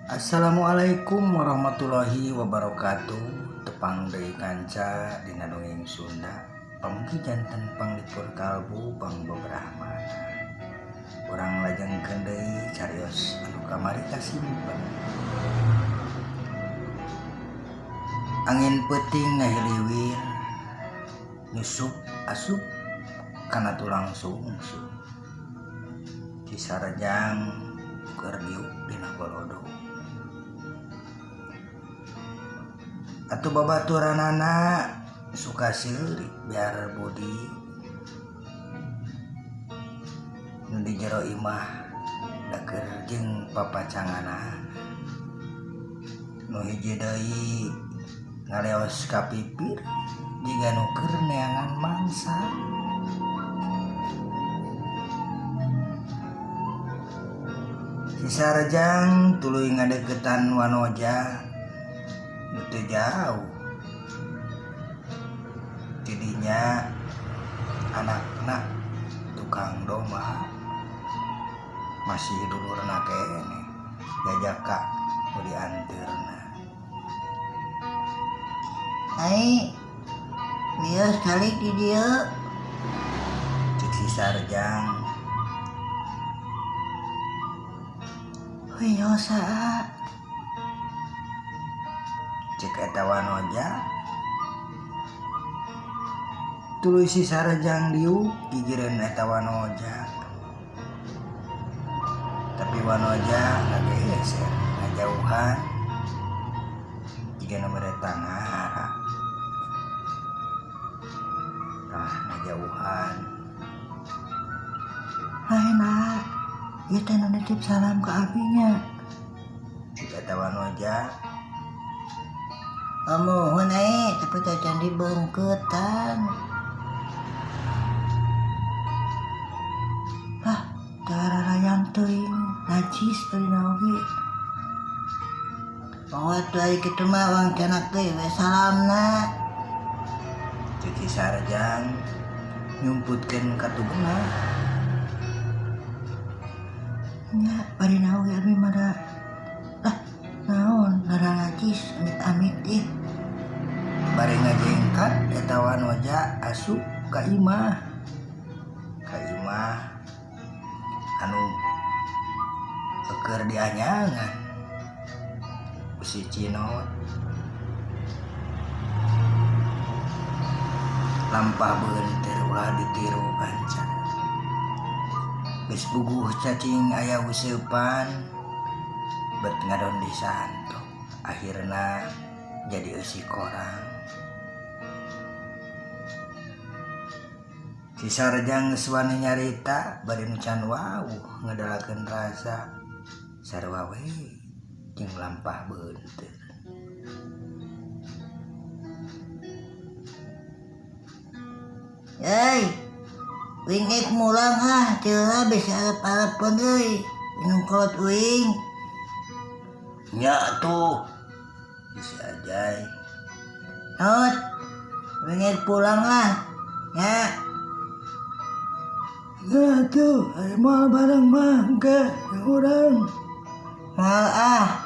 Assalamualaikum warahmatullahi wabarakatuh. Tepang deui kanca dina dongeng Sunda. Pamugi janten panglipur kalbu pangbeberahmana. Urang lajengkeun deui carios anu kamari kasimpen. Angin peuting ngahiliwir nyusup asup kana tulang sungsum. Si Sarjang keur diuk dina golodo. Atuh babaturanana suka seuri biar budi nu di jero imah da keur jeung papacanganana. Nu hiji deui ngaleos ka pipir jiga nu keur neangan mangsa. Si Sarjang tuluy ngadeukeutan Wanoja nu teu jauh. Tidinya anakna tukang domba masih dulurna keneh jajaka nu dianteurna. Ai, wios calik di dieu. Cek si Sarjang. Wios aa. Cek eta Wanoja. Tuluy si Sarjang diuk gigireun eta Wanoja. Tapi Wanoja ngageser ngajauhan jiga nu mere tangara. Tah ngajauhan. Lain aa, ieu teh nu nitip salam ka abi nya. Cek eta Wanoja. Amuhun ai, tapi teh can dibeungkeutan. Lah, teu ararayang teuing, najis bari oge. Mangga atuh ari kitu mah urang canak deui we salamna. Cek si Sarjang nyumputkeun ka tuguna. Nya bari oge abi mah da. Lah, naon lara najis amit-amit ih. Bari ngajengkat eta Wanoja asup ka imah. Ka imah anu keur dianyangan. Besi cinot. Lampah beunteur ulah ditiru kanca. Geus buguh cacing aya useupan bet ngadon disantok. Akhirna jadi eusi korang. Si Sarjang geus wani nyarita bari nu can wawuh ngedalakeun rasa sarua we jeung lampah beunteur. Euy, uing ek mulang ah, teu habis arep-arepeun euy, minum kolot uing. Nya atuh, bisi ajay. Nut, uing ek pulang ah, nya. Nya atuh, ari moal bareng mah engke jeung urang. Moal ah.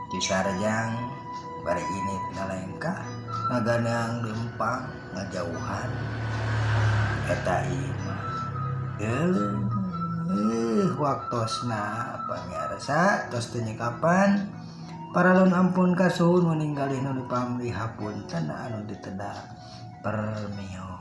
Ki Sarjang bari init ngalengkah ngaganeang leumpang ngajauhan eta imah. Euleuh waktosna pamiarsa tos teu nyekapan paralun ampun kasuhun meninggalih nu dipamri hapunten anu diteda permios.